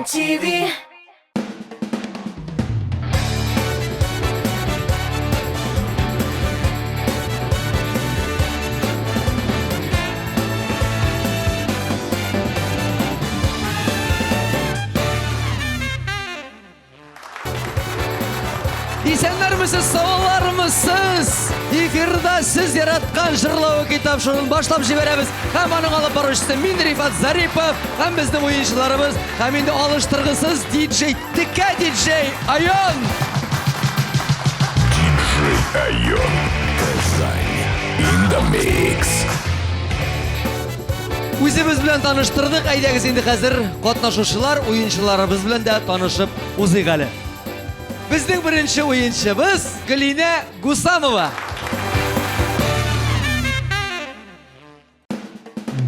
Казан TV. Исәннәрмесез, саулармысыз? Эфирда сез яраткан җырлау китап шоуын башлап җибәрәбез. Һәм аның алып баручысы мин Рифат Зарипов, һәм безнең уенчыларыбыз, һәм инде алыштыргысыз диджей, текә диджей Айон. Диджей Айон. Казань. In the mix. Үзебез белән таныштырдык. Әйдәгез инде хәзер катнашучылар, уенчыларыбыз белән дә танышып узыйк әле. Безнең беренче уенчыбыз Гөлинә Гусамова.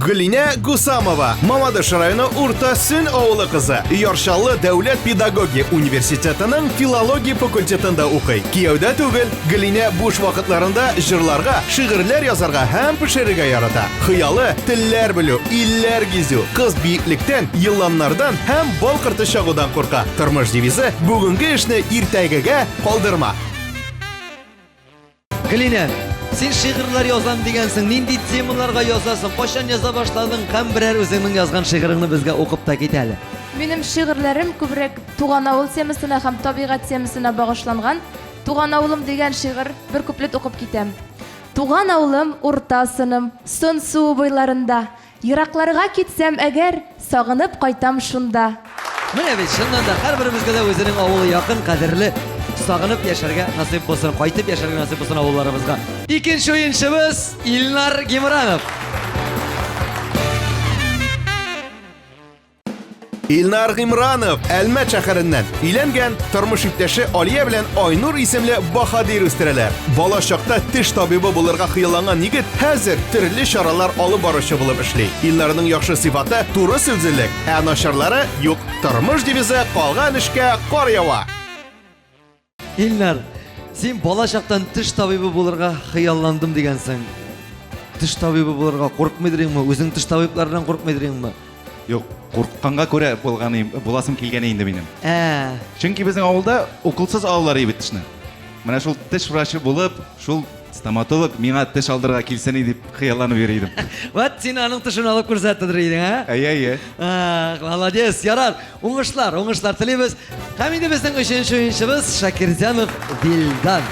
Гөлинә Гусамова, Мамадыш районы Урта Сөн авылы кызы, Яр Чаллы дәүләт педагогия университетының филология факультетында укый. Кияүдә түгел, Гөлинә буш вакытларында җырларга, шигырьләр язарга һәм пешерергә ярата. Хыялы, телләр белү, илләр гизү. Кыз биеклектән, еланнардан һәм бал корты чагудан курка. Тормыш девизы, бүгенге эшне иртәгегә калдырма. Гөлинә, син шигырьләр язам дигәнсең, нинди темаларга язасың, кайчан яза башладың һәм берәр үзеңнең язган шигыреңне безгә укып та кит әле. Минем шигырьләрем күбрәк туган авыл темасына һәм табигать темасына багышланган. Туган авылым дигән шигырь бер куплет укып китәм. Туган авылым, Урта Сыным, Сон суы буйларында. Еракларга китсәм әгәр, сагынып кайтам шунда. Менә бит, чыннан да, һәрберебезгә дә үзенең авылы якын, кадерле. Сагынып яшәргә насыйп булсын, кайтып яшәргә насыйп булсын авылларыбызга. Икенче уенчыбыз Илнар Гимранов. Илнар Гыймранов Әлмәт шәһәреннән өйләнгән, тормыш иптәше Алия белән Айнур исемле баһадир үстерәләр. Бала чакта теш табибы булырга хыялланган егет хәзер төрле чаралар алып баручы булып эшли. Илнарның яхшы сыйфаты туры сүзлелек, ә начарлары юк. Тормыш девизы калган эшкә кар ява. Илнар, син бала чактан теш табибы булырга хыялландым дигәнсең. Теш табибы булырга куркмыйдырыңмы? Үзең теш табибларыннан куркмыйдырыңмы? Юк, куркканга күрә булган, буласым килгән инде минем. Ә. Чөнки безнең авылда уколсыз алалар бит тешне. Менә шул теш врачы булып, шул стоматолог миңа теш алдырырга килсен иде дип хыялланып йөри идем. Вот син аның тешен алып күрсәттедер идең, ә? Әйе, әйе. Молодец, ярар. Уңышлар, уңышлар телибез. Һәм инде безнең өченче уенчыбыз Шакирзянов Вилдан.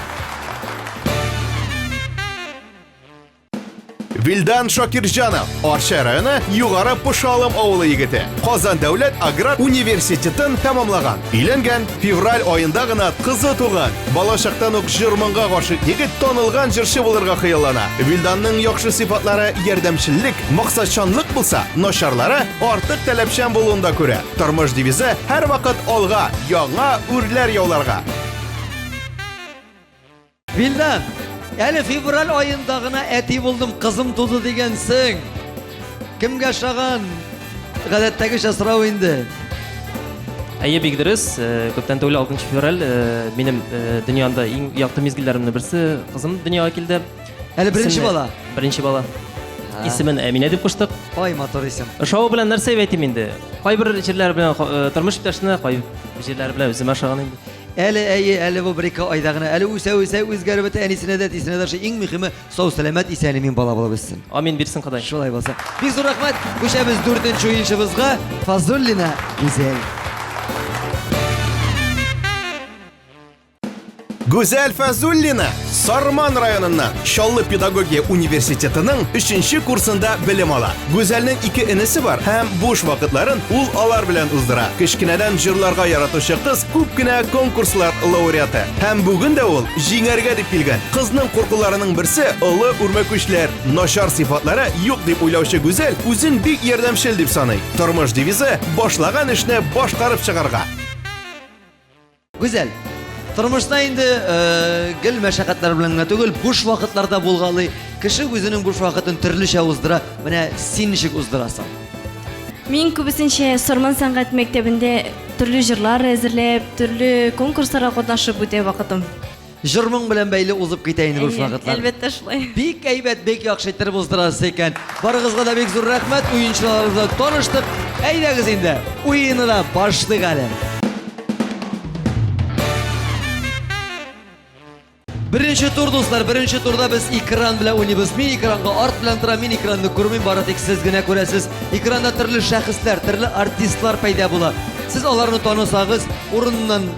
Вилдан Шакирҗанов, Арча районы Югары Пошалым авылы егете. Казан дәүләт аграр университетын тәмамлаган. Өйләнгән, февраль аенда гына кызы туган. Бала чактан ук җыр-моңга гашыйк егет танылган җырчы булырга хыяллана. Вилданның яхшы сыйфатлары ярдәмчеллек, максатчанлык булса, начарлары артык таләпчән булуында күрә. Тормыш девизы һәрвакыт алга, яңа үрләр яуларга. Вилдан, әле февраль аенда гына әти булдым, кызым туды дигәнсең. Кемгә ошаган? Гадәттәгечә сорау инде. Әйе, бик дөрес. Э, күптән түгел 6 февраль э, минем э, дөньямда иң якты мизгелләремнең берсе кызым дөньяга килде. Әле беренче бала? Беренче бала. Исемен Әминә дип куштык. Ай, матур исем. Ошавы белән нәрсә дип әйтим инде? Кайбер җирләр белән э, тормыш иптәшенә, кайбер җирләр белән үземә ошаган инде. Әле әйе, әле бу бер-ике айда гына, әле үсә-үсә үзгәреп бетә, әнисенә дә, әтисенә дә иң мөһиме сау-сәламәт, исән-имин бала булып үссен. Амин бирсен Ходай. Шулай булса. Бик зур рәхмәт. Күчәбез дүртенче уенчыбызга, Фазуллина Гүзәл. Гүзәл Фәзуллина Сарман районыннан Чаллы педагогия университетының 3 курсында белем ала. Гүзәлнең ике энесе бар һәм буш вакытларын ул алар белән уздыра. Кечкенәдән җырларга яратучы кыз күп кенә конкурслар лауреаты. Һәм бүген дә ул җиңәргә дип килгән. Кызның куркуларының берсе олы үрмәкүчләр. Начар сыйфатлары юк дип уйлаучы Гүзәл үзен бик ярдәмчел дип саный. Тормыш девизы башлаган эшне башкарып чыгарга. Гүзәл, тормышта инде э, гел мәшәкатьләр белән генә түгел, буш вакытлар да булгалый. Кеше үзенең буш вакытын төрлечә уздыра. Менә син ничек уздырасың? Мин күбесенчә Сарман сәнгать мәктәбендә төрле җырлар әзерләп, төрле конкурсларга катнашып үтә вакытым. Җыр-моң белән бәйле узып китә инде буш вакытлар. Әлбәттә шулай. Бик әйбәт, бик яхшы иттереп уздырасыз икән. Барыгызга да бик зур рәхмәт, уенчыларыбыз белән таныштык. Әйдәгез инде, уенны да башлыйк әле. Беренче тур, дуслар, беренче турда без экран белән уйныйбыз. Мин экранга арт белән торам, мин экранны күрмим, бары тик сез генә күрәсез. Экранда төрле шәхесләр, төрле артистлар пәйда була. Сез аларны танысагыз, урыннан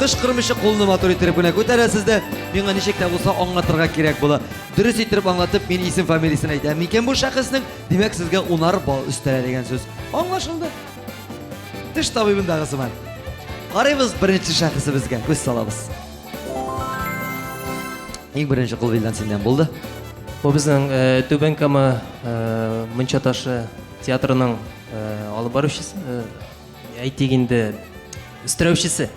кычкырмыйча кулны матур иттереп кенә күтәрәсез дә, миңа ничек тә булса аңлатырга кирәк була. Дөрес иттереп аңлатып, мин исем фамилиясен әйтәм микән бу шәхеснең, димәк, сезгә унар балл өстәлә дигән сүз. Аңлашылды? Теш табибындагы сыман. Карыйбыз беренче шәхесебезгә, күз салабыз. Иң беренче кул Вилдан синнән булды. Бу безнең э, Түбән Кама э, Мунча ташы театрының э, алып баручысы, әйтик инде, өстерәүчесе.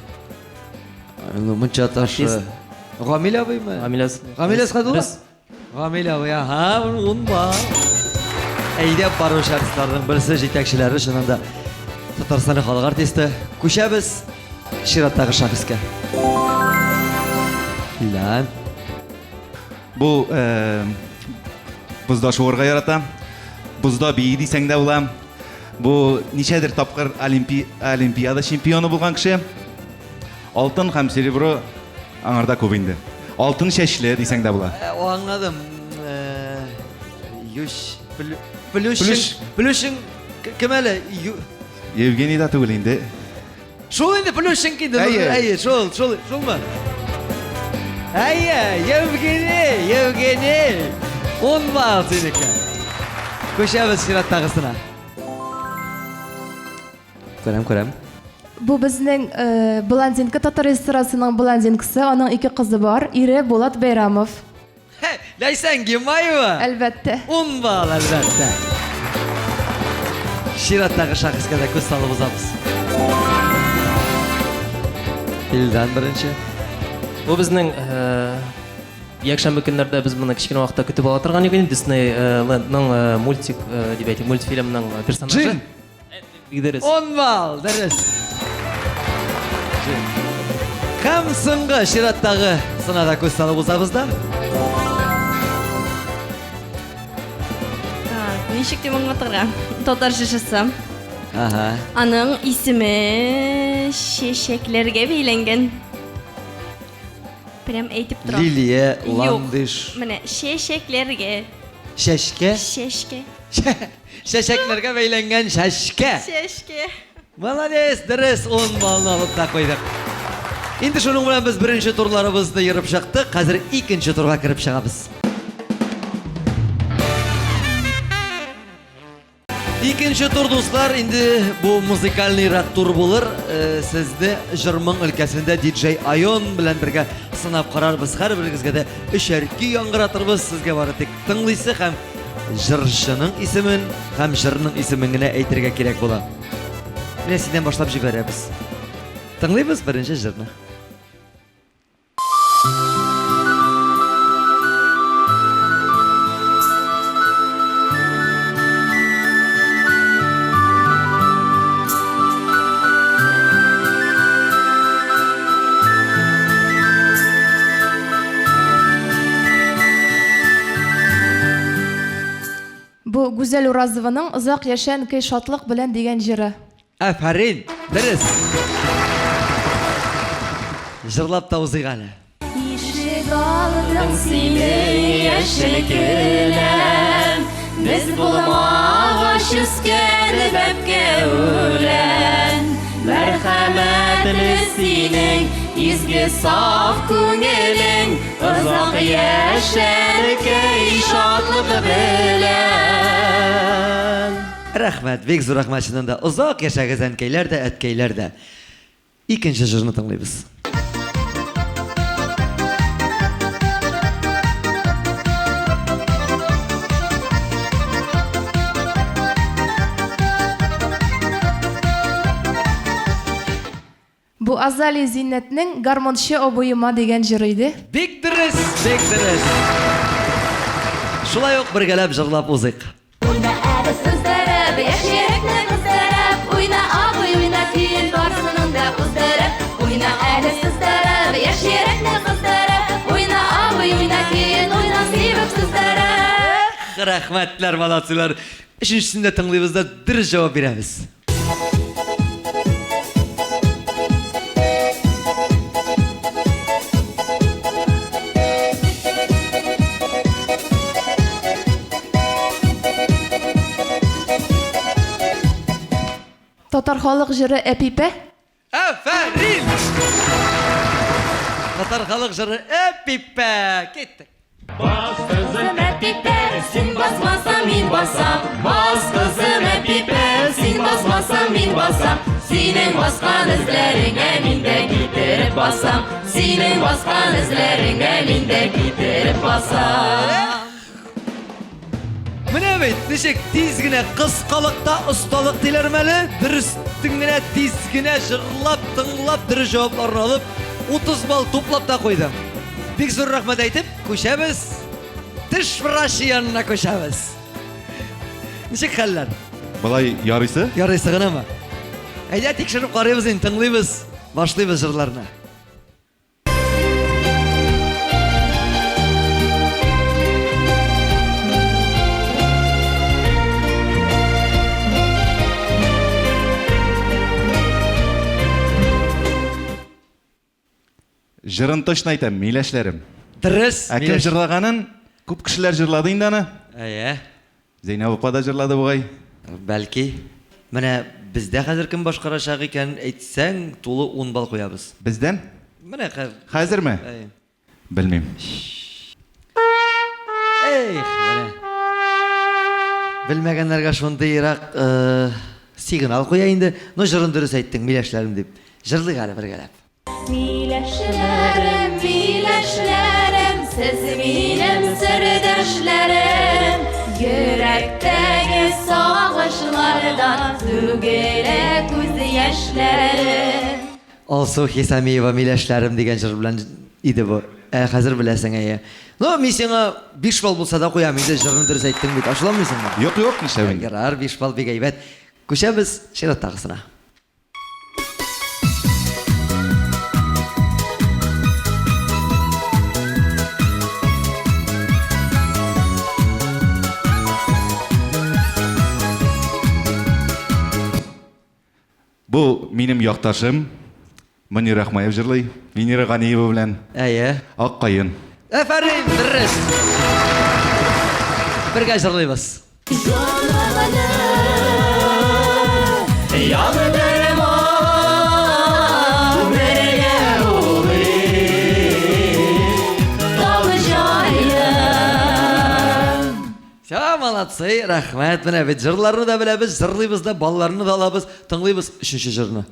Ну, Мунча ташы. Гамил абыймы? Гамил Гамил Әсхәдулла? Гамил абый, аһа, ун балл. Әйдәп баручы артистларның берсе, җитәкчеләре чыннан да Татарстанның халык артисты. Күчәбез чираттагы шәхескә. Лән. Бу э, бозда шуырга ярата. Бозда бии дисәң дә була. Бу ничәдер тапкыр олимпи, олимпиада чемпионы булган кеше. Алтын һәм серебро аңарда күп инде. Алтын чәчле дисәң дә була. Э, аңладым. Э, Юш, плющин, плющин кем әле? Евгений да түгел инде. Шул инде Плющенко инде. Әйе. Әйе, шул, шул, шулмы? Әйе, Евгений, Евгений. Ун балл синеке. Күчәбез чираттагысына. Күрәм, күрәм. Бу безнең э, блондинка татар эстрадасының блондинкасы, аның ике кызы бар, ире Булат Бәйрамов. Ләйсән Гимаева. Әлбәттә. Ун балл, әлбәттә. Чираттагы шәхескә дә күз салып узабыз. Илдан беренче. Бу безнең э, якшәмбе көннәрдә без моны кечкенә вакытта көтеп ала торган идек. Дисней Лендның мультик дип әйтик, мультфильмның персонажы. Джин. Бик дөрес. Ун балл, дөрес. Һәм соңгы чираттагы сынада күз салып узабыз да. Так, ничек дип аңлатырга? Татар җырчысы. Ага. Аның исеме чәчәкләргә бәйләнгән. Прям әйтеп торам. Лилия Юк. Ландыш. Менә чәчәкләргә. Чәчкә. Чәчкә. Чәчәкләргә бәйләнгән чәчкә. Чәчкә. Молодец, дөрес, 10 баллны алып та куйдык. Инде шуның белән без беренче турларыбызны ерып чыктык. Хәзер икенче турга кереп чыгабыз. Икенче тур, дуслар, инде бу музыкальныйрак тур булыр. Э, сезне җыр-моң өлкәсендә диджей Айон белән бергә сынап карарбыз. Һәрберегезгә дә өчәр көй яңгыратырбыз. Сезгә бары тик тыңлыйсы һәм җырчының исемен һәм җырның исемен генә әйтергә кирәк була. Менә синнән башлап җибәрәбез. Тыңлыйбыз беренче җырны. Бу Гүзәл Уразованың Озак яшә, әнкәй, шатлык белән дигән җыры. Афәрин! Дөрес! Җырлап та узыйк әле. Ишек алдың синең яшел келәм, Без булмагач үскән бәбкә үлән. Мәрхәмәтле синең изге саф күңелең, Озак яшә, әнкәй, шатлык белән. Рәхмәт, бик зур рәхмәт чыннан да. Озак яшәгез, әнкәйләр дә, әткәйләр дә. Икенче җырны тыңлыйбыз. Бу Азалия Зиннәтнең Гармунчы абыема дигән җыры иде. Бик дөрес, бик дөрес. Шулай ук бергәләп җырлап узыйк. Уйна әле сыздырып, яшь йөрәкне кыздырып, Уйна, абый, уйна, көен барсының да уздырып. Уйна әле сыздырып, яшь йөрәкне кыздырып. рәхмәтләр, молодцылар. Өченчесен дә тыңлыйбыз да дөрес җавап бирәбез. Татар халык җыры Әпипә. Афәрин! Татар халык җыры Әпипә. Киттек. Бас кызым Әпипә, син басмасаң мин басам. Бас кызым Әпипә, син басмасаң мин басам. Синең баскан эзләреңә мин дә китереп басам. Синең баскан эзләреңә мин дә китереп басам. Менә бит, ничек тиз генә кыскалыкта осталык диләрме әле? Дөрестен генә тиз генә җырлап, тыңлап, дөрес җавапларны алып, 30 балл туплап та куйдым. Бик зур рәхмәт әйтеп, күчәбез. Теш врачы янына күчәбез. Ничек хәлләр? Болай ярыйсы? Ярыйсы гынамы? Әйдә тикшереп карыйбыз инде, тыңлыйбыз, башлыйбыз җырларны. Җырын точно әйтәм, миләшләрем. Дөрес. Ә кем җырлаганын күп кешеләр җырлады инде аны. Әйе. Зәйнәб апа да җырлады бугай. Бәлки. Менә бездә хәзер кем башкарачак икәнен әйтсәң, тулы ун балл куябыз. Бездән? Менә хәзер. Хәзерме? Әйе. Белмим. Эх, менә. Белмәгәннәргә шундыйрак сигнал куя инде. Ну, җырын дөрес әйттең, миләшләрем дип. Җырлыйк әле бергәләп. Миләшләрем, миләшләрем, сез минем сердәшләрем. Йөрәктәге сагышлардан түгелә күз яшьләрем. Алсу Хисамиева Миләшләрем дигән җыр белән иде бу. Ә хәзер беләсең, әйе. Ну, мин сиңа 5 балл булса да куям инде, җырны дөрес әйттең бит. Ачуланмыйсыңмы? Юк, юк, нишләп инде. Ярар, 5 балл бик әйбәт. Күчәбез чираттагысына. Бу минем якташым Мөнир Рахмаев җырлый. Венера Ганиева белән. Әйе. Ак каен. Әфәрин, дөрес. Бергә җырлыйбыз. Җанымны яндырма, бергә булыйк, тал җаен. Все, молодцы, рәхмәт. Менә бит җырларны да беләбез, җырлыйбыз да, балларны да алабыз, тыңлыйбыз өченче җырны.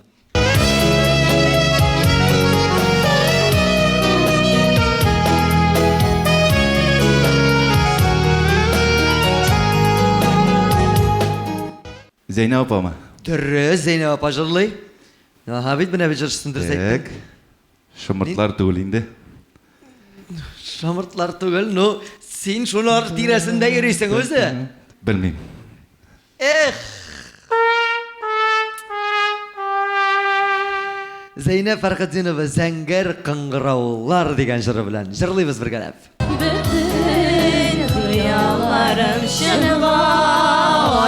Зәйнәб апамы? Дөрес, Зәйнәб апа җырлый. Аһа, бит менә бит җырчысын дөрес әйттең. Так. Шомыртлар түгел инде. Шомыртлар түгел, ну, син шулар тирәсендә йөрисең үзе. Белмим. Эх! Зәйнәб Фәрхетдинова Зәңгәр кыңгыраулар дигән җыры белән җырлыйбыз бергәләп. Бөтен хыялларым чынга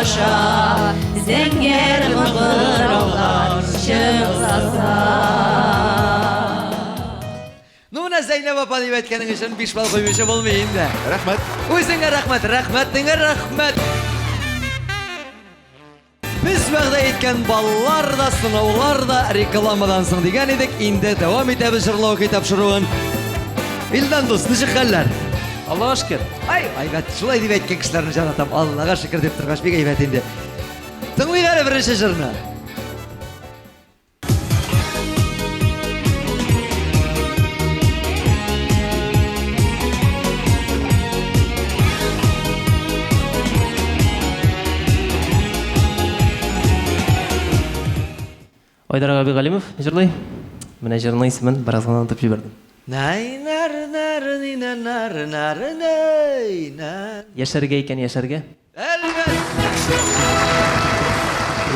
аша, зәңгәр кыңгыраулар чыңласа. Ну менә Зәйнәб апа дип әйткәнең өчен 5 балл куймыйча булмый инде. Рәхмәт. Үзеңә рәхмәт, рәхмәтеңә рәхмәт. Без вәгъдә иткән баллар да, сынаулар да рекламадан соң дигән идек. Инде дәвам итәбез җырлау көй тапшыруын. Илдан дус, ничек хәлләр? Аллага шөкер. Ай, әйбәт, шулай дип әйткән кешеләрне яратам. Аллага шөкер дип торгач, бик әйбәт инде. Тыңлыйк әле беренче җырны. Айдар Габи Галимов җырлый. Менә җырның исемен бераз гына онытып җибәрдем. Най нар нар ни на нар нар най на. Яшәргә икән яшәргә. Әлбәттә.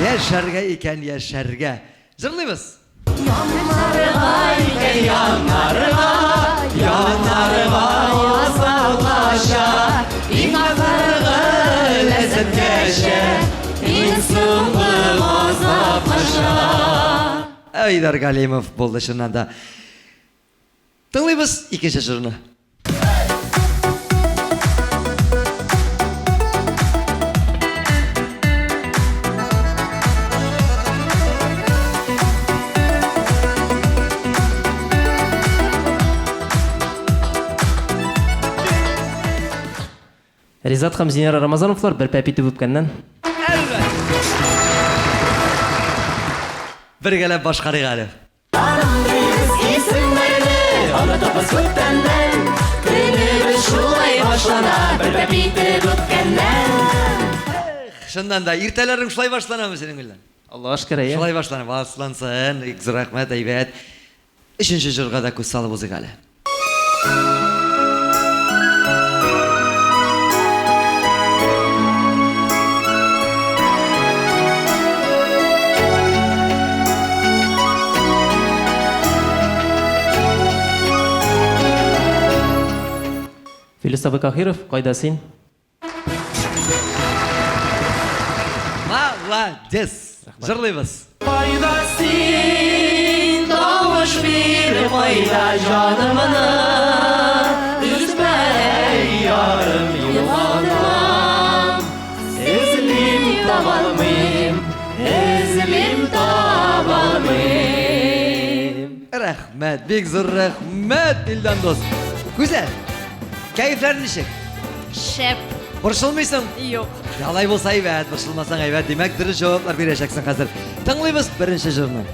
Яшәргә икән яшәргә. Җырлыйбыз. Яннарга икән яннарга, яннарга озаклаша, иң ахыргы ләззәткәчә, Иң соңгы газапкача. Айдар Галимов булды чыннан да. Тыңлыйбыз икенче җырны. Ризат һәм Зинера Рамазановлар бер пәп итеп үпкәннән. Бергәләп башкарыйк әле. Исемнәрне онытабыз күптәннән. Көнебез шулай башлана, бер пәп итеп үпкәннән. Чыннан да, иртәләрең шулай башланамы синең белән? Аллага шөкер, әйе. Шулай башлана. Башлансын. Бик зур рәхмәт, әйбәт. Өченче җырга да күз салып узыйк әле. Филүс абый Каһиров, кайда син? Молодец! Җырлыйбыз. Кайда син, тавыш бир, кайда җанымны өзмә, ярым, югалтам. Эзлим, табалмыйм, эзлим, табалмыйм. Рәхмәт, бик зур рәхмәт, Илдан дус. Гүзәл, кәефләр ничек? Шәп. Борчылмыйсың? Юк. Алай булса әйбәт, борчылмасаң әйбәт. Димәк, дөрес җаваплар бирәчәксең хәзер. Тыңлыйбыз беренче җырны.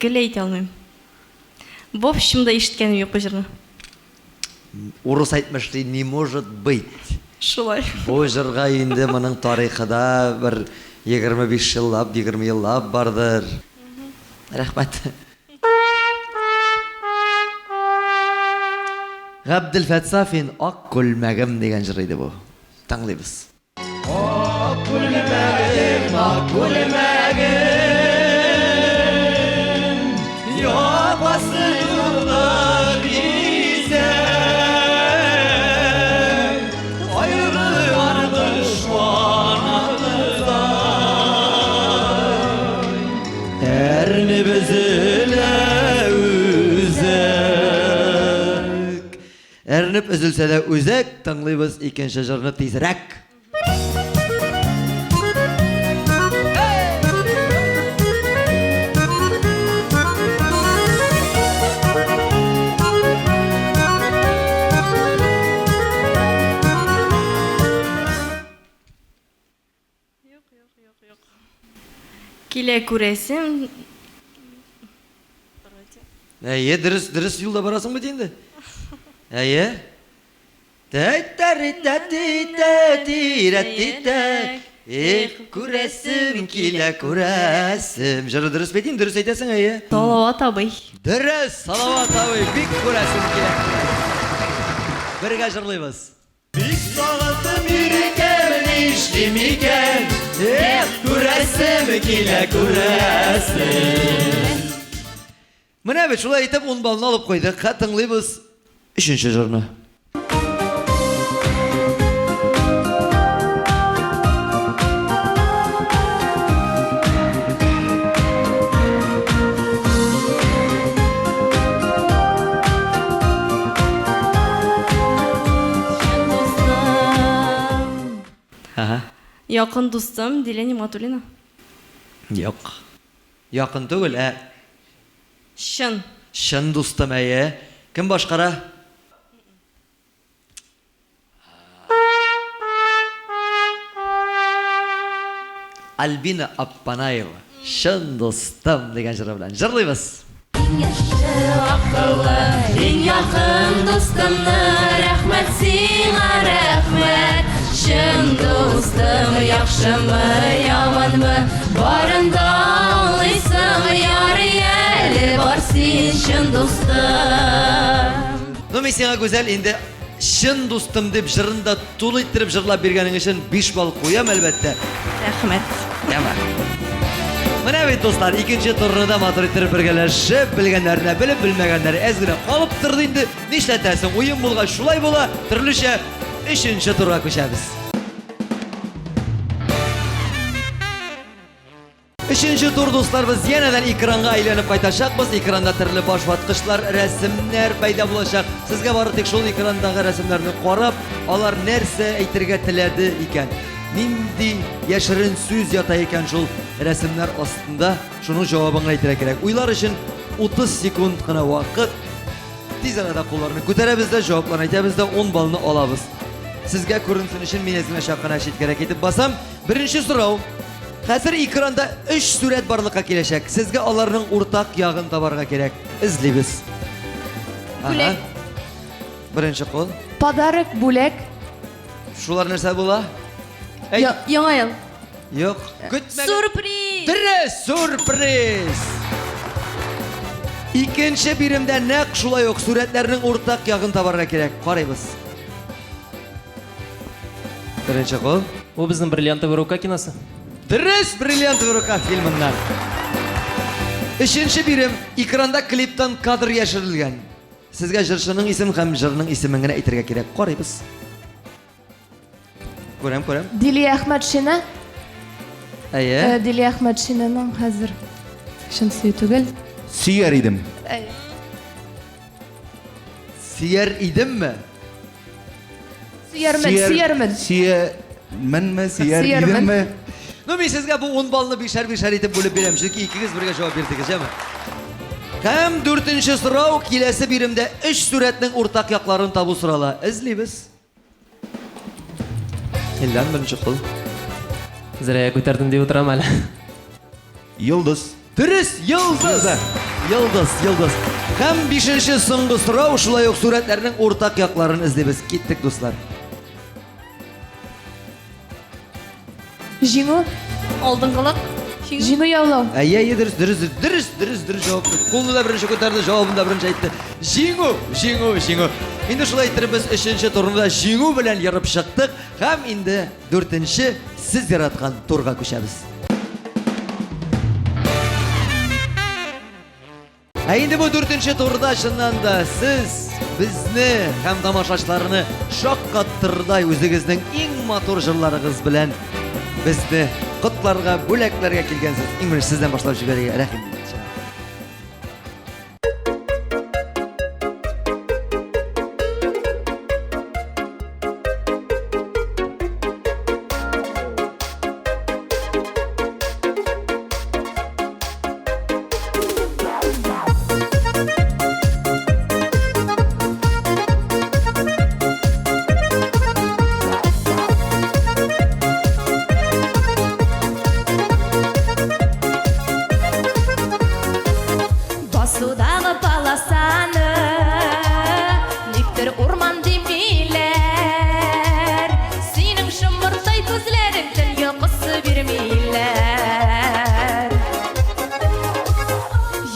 Гел әйтә алмыйм. В общем да ишеткәнем юк бу җырны. Урыс әйтмешли, не может быть. Шулай. Бу җырга инде моның тарихы да бер 25 еллап, 20 еллап бардыр. Рәхмәт. Габделфәт Сафин Ак күлмәгем дигән җыр иде бу. Тыңлыйбыз. Ак күлмәгем, ак күлмәгем, якасы юлда бизәк, айрылган дошман агызай, әрнеп өзелә үзәк. Әрнеп өзелсә дә үзәк, тыңлыйбыз икенче җырны тизрәк. Юк, юк, юк, юк. Килә күрәсем. Әйе, дөрес, дөрес юлда барасың бит инде. Әйе. Эх, күрәсем килә, күрәсем. Җыры дөрес бит инде, дөрес әйтәсең, әйе. Салават абый. Дөрес, Салават абый, бик күрәсем килә. Бергә җырлыйбыз. Бик сагындым ирекем, нишлим икән? Эх, күрәсем килә, күрәсем. Менә бит шулай итеп 10 баллны алып куйдык. Хә тыңлыйбыз өченче җырны. Чын дустым. Ага. Якын дустым Дилә Нигъмәтуллина. Юк. Якын түгел, ә Чын. Чын дустым, әйе. Кем башкара? Альбина Аппанаева. Чын дустым дигән җыры белән җырлыйбыз. Иң яхшы, акыллы, иң якын дустымны, рәхмәт сиңа, рәхмәт, чын дустым. дустым, яхшымы, яманмы, барын да аңлыйсың, ярый әле бар син чын дустым. Ну, мин сиңа, Гүзәл, инде чын дустым дип җырын да тулы иттереп җырлап биргәнең өчен 5 балл куям, әлбәттә. Рәхмәт. Яма. Менә бит, дуслар, икенче турны да матур иттереп бергәләшеп, белгәннәренә белеп, белмәгәннәре әз генә калып торды инде. Нишләтәсең, уен булгач шулай була, төрлечә өченче турга күчәбез. Өченче тур, дуслар, без янәдән экранга әйләнеп кайтачакбыз. Экранда төрле башваткычлар, рәсемнәр пәйда булачак. Сезгә бары тик шул экрандагы рәсемнәрне карап, алар нәрсә әйтергә теләде икән, нинди яшерен сүз ята икән шул рәсемнәр астында, шуның җавабын гына әйтергә кирәк. Уйлар өчен 30 секунд кына вакыт. Тиз арада кулларны күтәрәбез дә, җавапларны әйтәбез дә, 10 баллны алабыз. Сезгә күренсен өчен мин әз генә чак кына читкәрәк китеп басам. Беренче сорау. Хәзер экранда өч сурәт барлыкка киләчәк. Сезгә аларның уртак ягын табарга кирәк. Эзлибез. Бүләк. Беренче кул. Подарок, бүләк. Шулар нәрсә була? Әй. Яңа ел. Юк. Көтмәгән. Сюрприз. Дөрес, сюрприз. Икенче биремдә нәкъ шулай ук сурәтләрнең уртак ягын табарга кирәк. Карыйбыз. Беренче кул. Бу безнең Бриллиантовая рука киносы. Дөрес, Бриллиантовая рука фильмыннан. Өченче бирем. Экранда клиптан кадр яшерелгән. Сезгә җырчының исемен һәм җырның исемен генә әйтергә кирәк. Карыйбыз. Күрәм, күрәм. Дилия Әхмәтшина. Әйе. Э, Дилия Әхмәтшинаның хәзер чын сөю түгел. Сөяр идем. Әйе. Сөяр идемме? Сөярмен, сөярмен. Сөярменме, сөяр Сөярмен. идемме? Ну, мин сезгә бу 10 баллны бишәр-бишәр итеп бүлеп бирәм, чөнки икегез бергә җавап бирдегез, яме? Һәм дүртенче сорау, киләсе биремдә өч сурәтнең уртак якларын табу сорала. Эзлибез. Илдан беренче кул. Зря я күтәрдем дип утырам әле. Йолдыз. Дөрес, йолдыз. Йолдыз, йолдыз. Һәм бишенче соңгы сорау, шулай ук сурәтләрнең уртак якларын эзлибез. Киттек, дуслар. Җиңү. Алдынгылык. Җиңү яулау. Әйе, әйе, дөрес, дөрес, дөрес, дөрес, дөрес җавап. Кулны да беренче күтәрде, җавабын да беренче әйтте. Җиңү, җиңү, җиңү. Инде шулай иттереп без өченче турны да җиңү белән ерып чыктык һәм инде дүртенче сез яраткан турга күчәбез. Ә инде бу дүртенче турда чыннан да сез безне һәм тамашачыларны шаккаттырдай үзегезнең иң матур җырларыгыз белән безне котларга, бүләкләргә килгәнсез. Иң беренче сездән башлап җибәрергә рәхим итегез. Басудагы полосаны Никтер урман димиләр. Синең шомыртай күзләрең төн йокысы бирмиләр.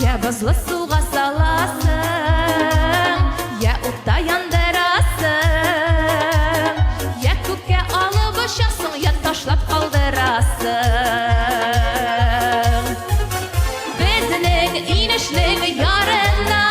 Я бозлы суга саласың, я утта яндырасың, я күккә алып очасың, я ташлап калдырасың. Безнең инешнең ярына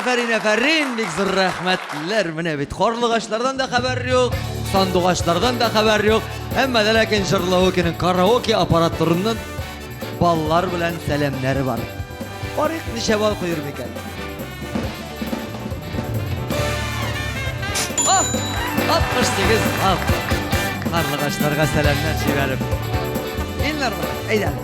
Афәрин, афәрин, бик зур рәхмәтләр. Менә бит карлыгачлардан да хәбәр юк, сандугачлардан да хәбәр юк. Әмма дә ләкин җырлаукеның караоке аппаратларыннан баллар белән сәламнәре бар. Карыйк, ничә балл куер микән? Ah, 68 балл. Карлыгачларга сәламнәр җибәреп. Илнар, әйдә.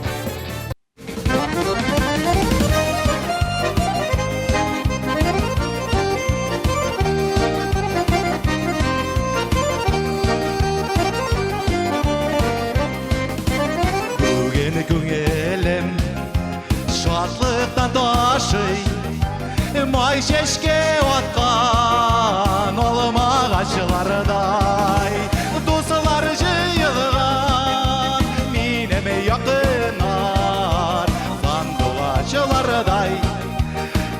Бүген күңелем шатлыктан ташый, Май чәчкә аткан алмагачлардай. Дуслар җыелган минем якыннар, Сандугачлардай,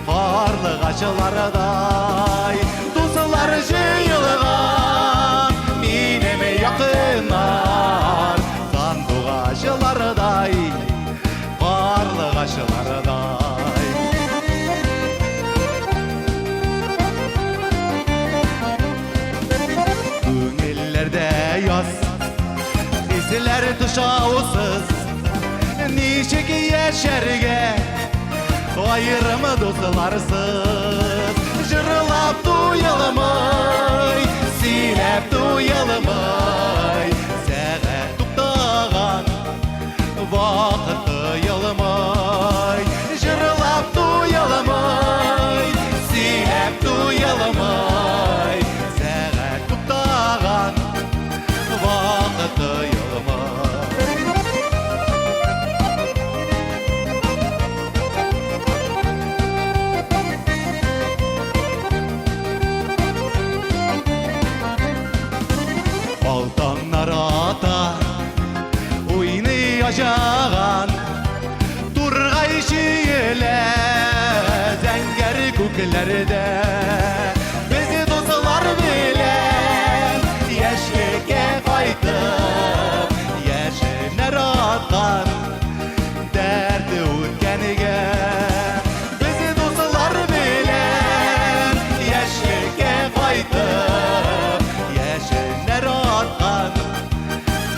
карлыгачлардай. Дуслар җыелган минем якыннар, Сандугачлардай, карлыгачлардай. Күңелләрдә яз, хисләр тышаусыз, Ничек яшәргә аерым дусларсыз? Җырлап туялмый, сөйләп туялмый, Сәгать туктаган вакыт тоелмый. Җырлап туялмый, сөйләп туялмый, Сәгать туктаган вакыт тоелмый. Алтаннар ата, уйный аҗаган, Тургай чиелә зәңгәр күкләрдә. Без дуслар белән яшьлеккә кайтып, Яшеннәр аткан дәрте үткәнгә. Без дуслар белән яшьлеккә кайтып, Яшеннәр аткан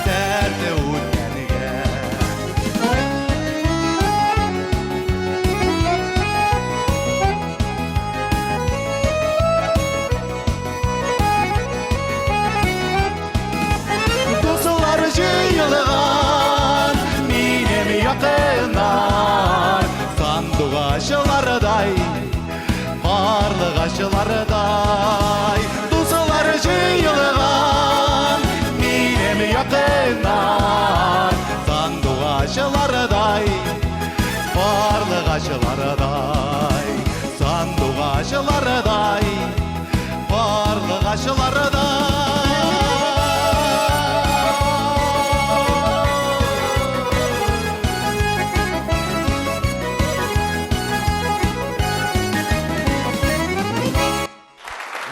дәрте үткәнгә. Дуслар җыелган минем якыннар, Сандугачлардай, карлыгачлардай. Дуслар җыелган минем якыннар, Сандугачлардай, карлыгачлардай. Сандугачлардай, карлыгачлардай.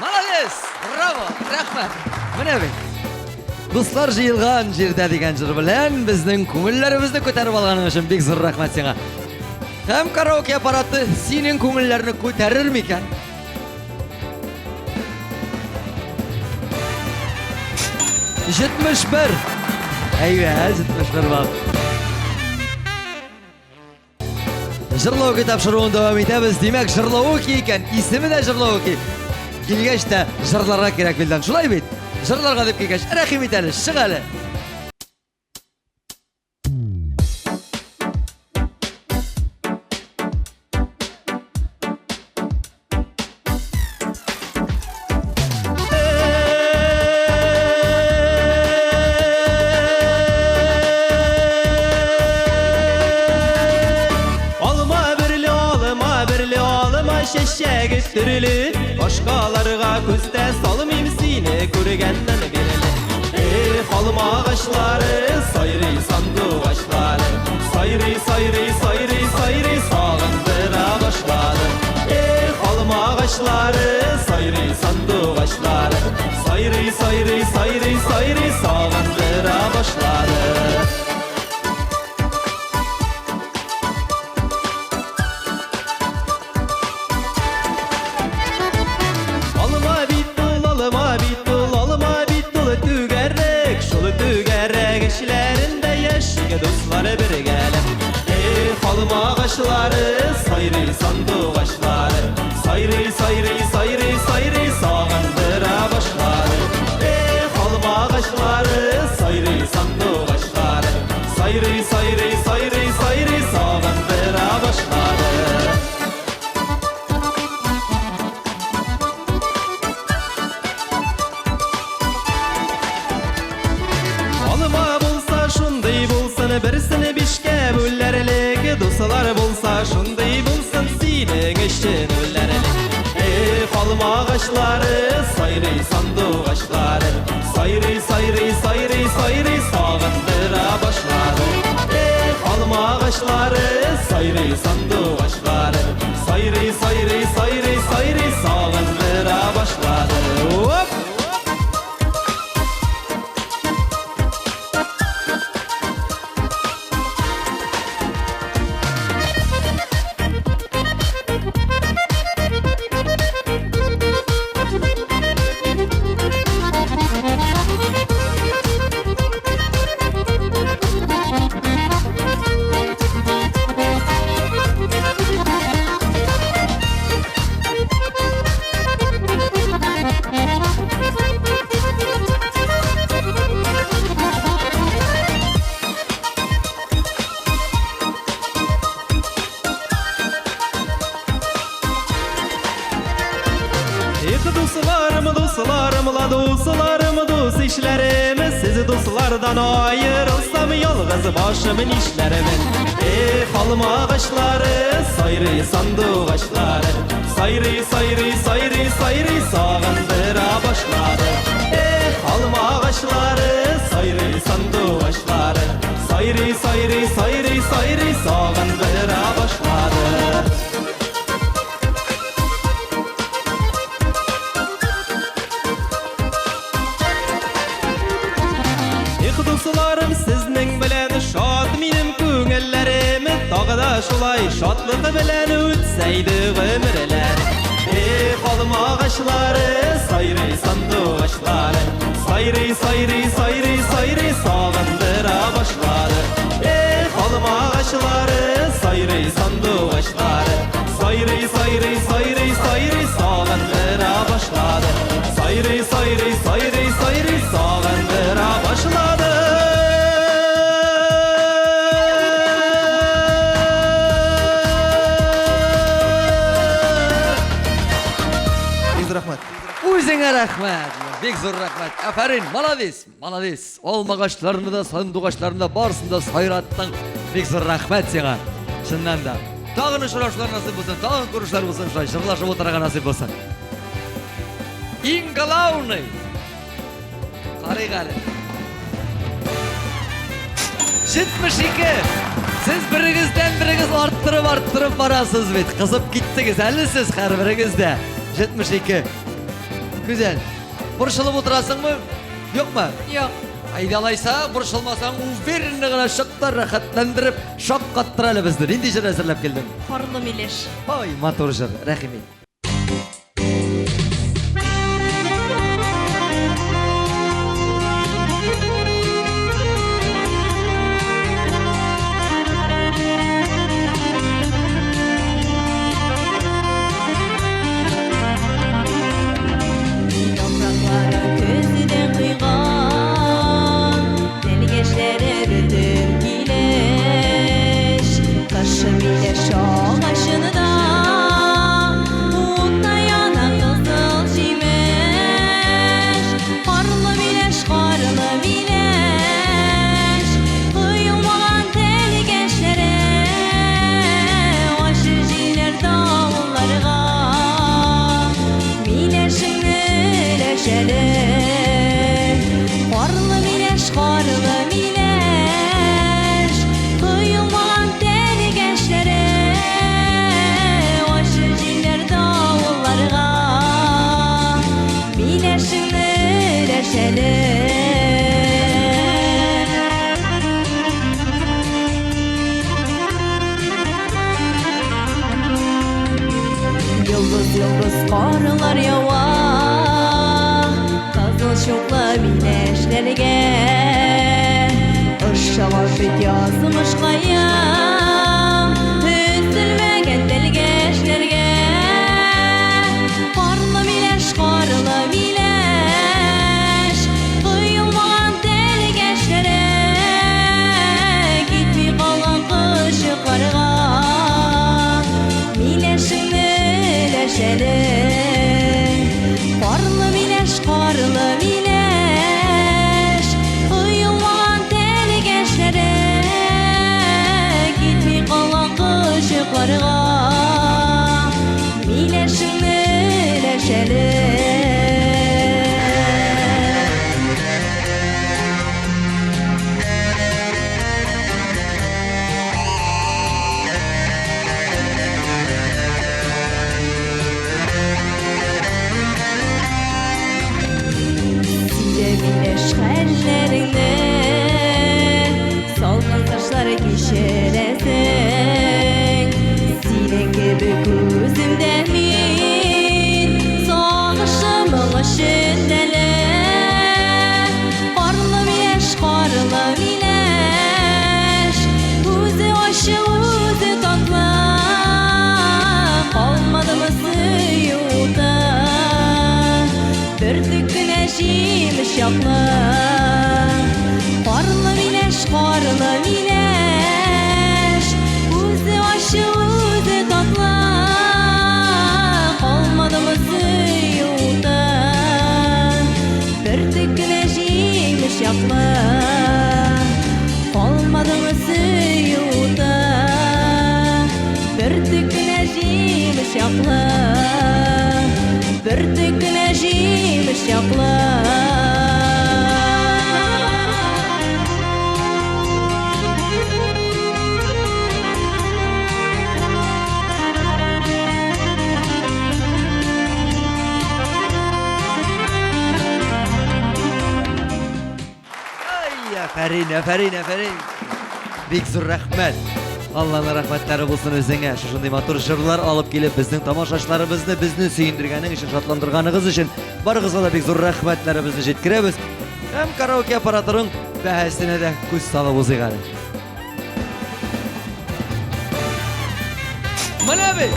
Молодец! Браво! Рәхмәт! Менә бит. Дуслар җыелган җирдә дигән җыр белән безнең күңелләребезне күтәреп алганың өчен бик зур рәхмәт сиңа. Һәм караоке аппараты синең күңелләрне күтәрер микән? 71. Әйбәт, 71 балл. Җырлауки тапшыруын дәвам итәбез. Димәк, җырлауки икән, исеме дә җырлауки. Килгәч тә җырларга кирәк Вилдан. Шулай бит? Җырларга дип килгәч, рәхим ит әле, чык әле. Алма берле, алма берле, алма чәчәге төрле. Башкаларга күз дә салмыйм сине күргәннән бирле. Эх, алма агачлары, сайрый сандугачлары. Сайрый, сайрый, сайрый, сайрый, сагындыра башлады. Эх, алма агачлары, сайрый сандугачлары. Сайрый, сайрый, сайрый, сайрый, сагындыра башлады. дуслар бергәләп. Эх, алма агачлары, сайрый сандугачлары, сайрый, сайрый, сайрый, сайрый сагындыра башлады. Эх, алма агачлары, сайрый сандугачлары, сайрый, сайрый, сайрый, сайрый сагындыра башлады. Алма булса шундый булсын, берсен бишкә бүләрлек, дуслар булса шундый булсын, синең өчен үләрлек. Эх, алма агачлары, сайрый сандугачлары, сайрый, сайрый, сайрый, сайрый сагындыра башлады. Эх, алма агачлары, сайрый сандугачлары, сайрый, сайрый, сайрый, сайрый сагындыра башлады. Оп! Эх, дусларым, дусларым, ла дусларым, дус ишләрем, сез дуслардан аерылсам, ялгыз башым нишләрмен? Эх, алма агачлары, сайрый сандугачлары, сайрый, сайрый, сайрый, сайрый сагындыра башлады. Эх, алма агачлары, сайрый сандугачлары, сайрый, сайрый, сайрый, сайрый сагындыра башлады. Эх, дусларым, сезнең белән шат минем күңелләрем, тагы да шулай шатлык белән үтсәйде гомерләр. Эх, алма агачлары, сайрый сандугачлары, сайрый, сайрый, сайрый, сайрый сагындыра башлады. Эх, алма агачлары, сайрый сандугачлары, сайрый, сайрый, сайрый, сайрый сагындыра башлады. Сайрый, сайрый, сайрый, сайрый сагындыра башлады. Бик зур рәхмәт. Үзеңә рәхмәт. Бик зур рәхмәт. Афәрин, молодец, молодец. Алмагачларны да, сандугачларны да барысын да сайраттың. Бик зур рәхмәт сиңа. Чыннан да. Тагын очрашулар насыйп булсын, тагын күрешүләр булсын, шулай җырлашып утырырга насыйп булсын. Иң главный. Карыйк әле. 72. Сез берегездән берегез арттырып арттырып барасыз бит. Кызып киттегез әле сез һәрберегез дә. 72. Гүзәл, борчылып утырасыңмы? Юкмы? Юк. Әйдә алайса, борчылмасаң, уверенно гына чык та рәхәтләндереп, шаккаттыр әле безне. Нинди җыр әзерләп килдең? Парлы милеш. Ой, матур җыр, рәхим ит. Яфраклары көздән койган, Тәлгәшләре бөтен килеш. Кышы миләш агачында Утта яна кызыл җимеш. Карлы миләш, карлы миләш, Коелмаган тәлгәшләре, Ачы җилләр давылларга Миләшеңне өләшәле. Карлы миләш, карлы миләш, Коелмаган тәлгәшләре, Ачы җилләр давылларга Миләшеңне өләшәле. Йолдыз йолдыз карлар ява Кызыл чуклы миләшләргә. Ышыгы Хуш ит язмышкаем, Өзелмәгән тәлгәшләргә. Карлы миләш, карлы миләш, Коелмаган тәлгәшләре, Китми калган кочакларга. Миләшеңне өләш әле. Карлы миләш, карлы миләш, Коелмаган тәлгәшләре, Китми калган кочакларга. Миләшеңне өләш әле. Сөйлә миләш хәлләреңне, Салкын кышлар кичерәсең. Синең кебек үзем дә мин, Сагышым моң эчендә әле. Карлы миләш, карлы миләш, Үзе ачы, үзе татлы. Калмадымы сөю уты, Бөртек кенә җимеш яклы. Карлы миләш, карлы миләш, Үзе ачы, үзе татлы. Калмадымы сөю уты, Бөртек кенә җимеш яклы. Калмадымы сөю уты, Бөртек кенә җимеш яклы. Бөртек кенә җимеш яклы. Ай, афәрин, афәрин, афәрин. Бик зур рәхмәт. Алланың рәхмәтләре булсын үзеңә. Шушындый матур җырлар алып килеп, безнең тамашачыларыбызны, безне сөендергәнең өчен, шатландырганыгыз өчен барыгызга да бик зур рәхмәтләребезне җиткерәбез. Һәм караоке аппаратының бәһасенә дә күз салып узыйк әле. Менә бит.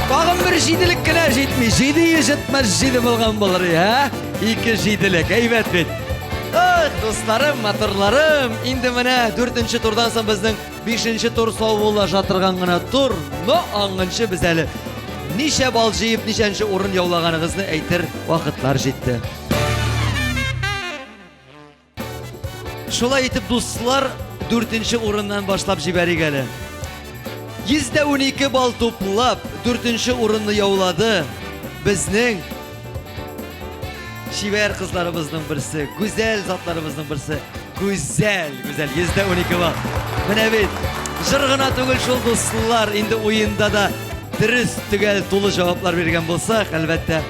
Тагын бер җиделек кенә җитми. 777 булган булыр, ә? Ике җиделек, әйбәт бит. Эх, дусларым, матурларым, инде менә дүртенче турдан соң безнең бишенче тур саубуллаша торган гына тур. Но аңынчы без әле ничә балл җыеп, ничәнче урын яулаганыгызны әйтер вакытлар җитте. Шулай итеп, дуслар, дүртенче урыннан башлап җибәрик әле. 112 балл туплап, дүртенче урынны яулады безнең чибәр кызларыбызның берсе, гүзәл затларыбызның берсе, Гүзәл, Гүзәл, 112 балл. Менә бит, җыр гына түгел шул, дуслар, инде уенда да дөрес, төгәл, тулы җаваплар биргән булсак, әлбәттә,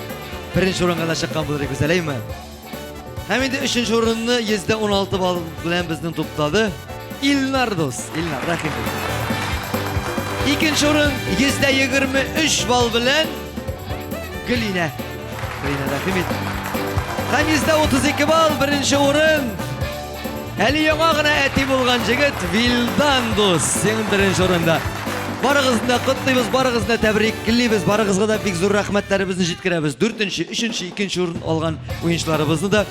беренче урынга да чыккан булыр Гүзәл, әйме? Һәм инде өченче урынны 116 балл белән безнең туплады Илнар дус. Илнар, рәхим ит. Икенче урын 123 балл белән Гөлинә. Гөлинә, рәхим ит. Һәм 132 балл беренче урын. Әле яңа гына әти булган җегет Вилдан дус. Син беренче урында. Барыгызны да котлыйбыз, барыгызны да тәбриклибез, барыгызга да бик зур рәхмәтләребезне җиткерәбез. Дүртенче, өченче, икенче урын алган уенчыларыбызны да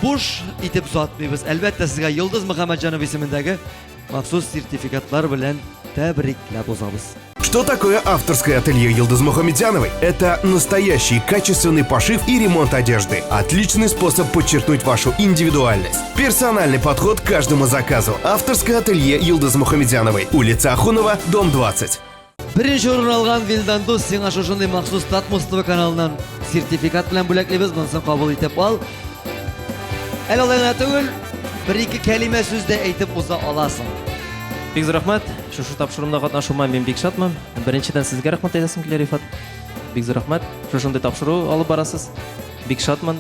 буш итеп озатмыйбыз. Әлбәттә, сезгә Йолдыз Мөхәммәтҗанов исемендәге махсус сертификатлар белән тәбрикләп узабыз. Что такое авторское ателье Йылдыз Мухамедяновой? Это настоящий качественный пошив и ремонт одежды. Отличный способ подчеркнуть вашу индивидуальность. Персональный подход к каждому заказу. Авторское ателье Йылдыз Мухамедяновой. Улица Ахунова, дом 20. Беренче урын алган Вилдан дус, сиңа шушындый махсус Татмус ТВ каналыннан сертификат белән бүләклибез. Монысын кабул итеп ал. Әле алай гына түгел, бер-ике кәлимә сүз дә әйтеп уза аласың. Бик зур рәхмәт. Шушы тапшыруымда катнашуыма мин бик шатмын. Беренчедән сезгә рәхмәт әйтәсем килә, Рифат. Бик зур рәхмәт. Шушындый тапшыру алып барасыз. Бик шатмын.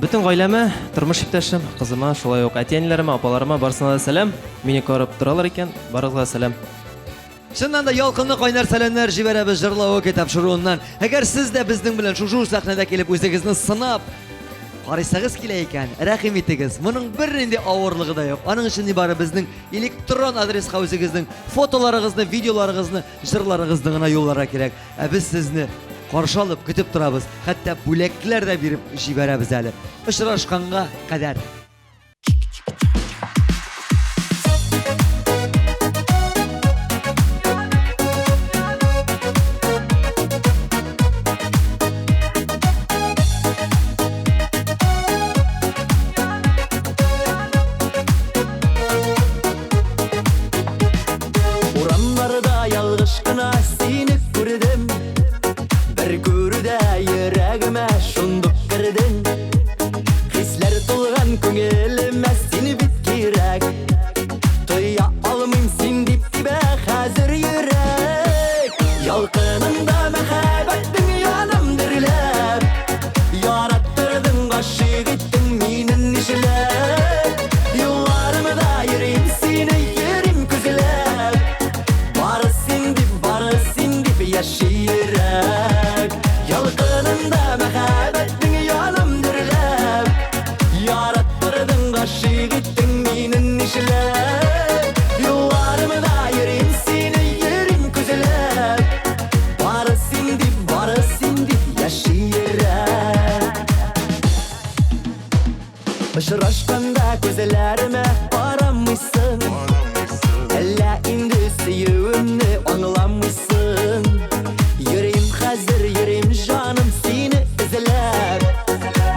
Бөтен гаиләмә, тормыш иптәшем, кызыма, шулай ук әти-әниләремә, апаларыма барысына да сәлам. Мине карап торалар икән, барыгызга сәлам. Чыннан да ялкынлы кайнар сәламнәр җибәрәбез Җырлавыки тапшыруыннан. Әгәр сез дә безнең белән шушы ук сәхнәдә килеп үзегезне сынап карыйсыгыз килә икән, рәхим итегез. Моның бернинди авырлыгы да юк. Аның өчен нибары безнең электрон адреска үзегезнең фотоларыгызны, видеоларыгызны, җырларыгызны гына юлларга кирәк. Ә без сезне каршы алып көтеп торабыз. Хәтта бүләкләр дә биреп җибәрәбез әле. Очрашканга кадәр. Урамнарда ялгыш кына сине күрдем. Бер күрүдә йөрәгемә шундук кердең. Хисләр тулган күңелемә син бит кирәк. Тоя алмыйм син дип тибә хәзер йөрәк. Ялкыныңда мәхәббәтнең янам дөрләп. Яраттырдың, гашыйк иттең мине нишләп. Юлларымда йөрим сине йөрим күзләп. Бары син дип, бары син дип яши йөрәк. Ялкыныңда мәхәббәтнең янам дөрләп. Яраттырдың, гашыйк иттең мине нишләп. Юлларымда йөрим сине йөрим күзләп. Бары син дип, бары син дип яши йөрәк. Очрашканда күзләремә карамыйсың. Әллә инде сөюемне аңламыйсың. Йөрим хәзер, йөрим җаным сине эзләп.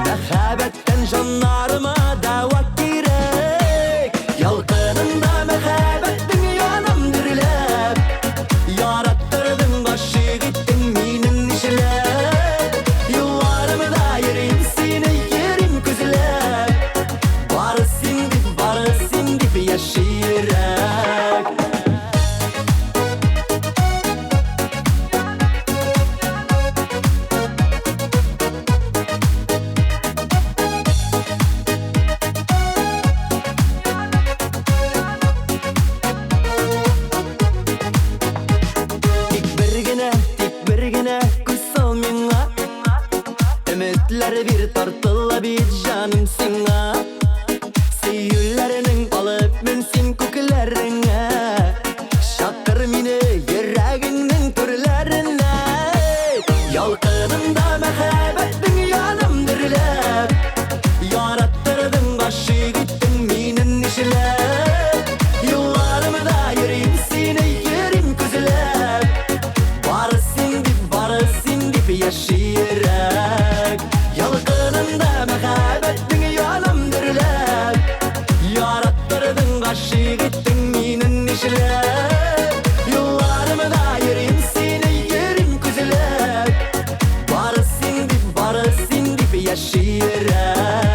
Мәхәббәттән җаннарыма дәва кирәк. Ялкыныңда мәхәббәтнең янам дөрләп. Яраттырдың, гашыйк иттең мине нишләп. Юлларымда йөрим сине йөрим күзләп. Бары син дип, бары син дип яши йөрәк. Тик бер генә, тик бер генә күз сал миңа. Өметләр бир тартыла бит җаным сиңа. Сөюләрнең алып мен син күкләреңә. Чакыр мине йөрәгеңнең түрләренә. Ялкыныңда мәхәббәтнең янам дөрләп. Яраттырдың, гашыйк иттең мине нишләп. Юлларымда йөрим сине йөрим күзләп. Бары син дип, бары син дип яши йөрәк. Ялкыныңда мәхәббәтнең янам дөрләп. Яраттырдың, гашыйк иттең мине нишләп. Юлларымда йөрим сине йөрим күзләп. Бары син дип, бары син дип яши йөрәк.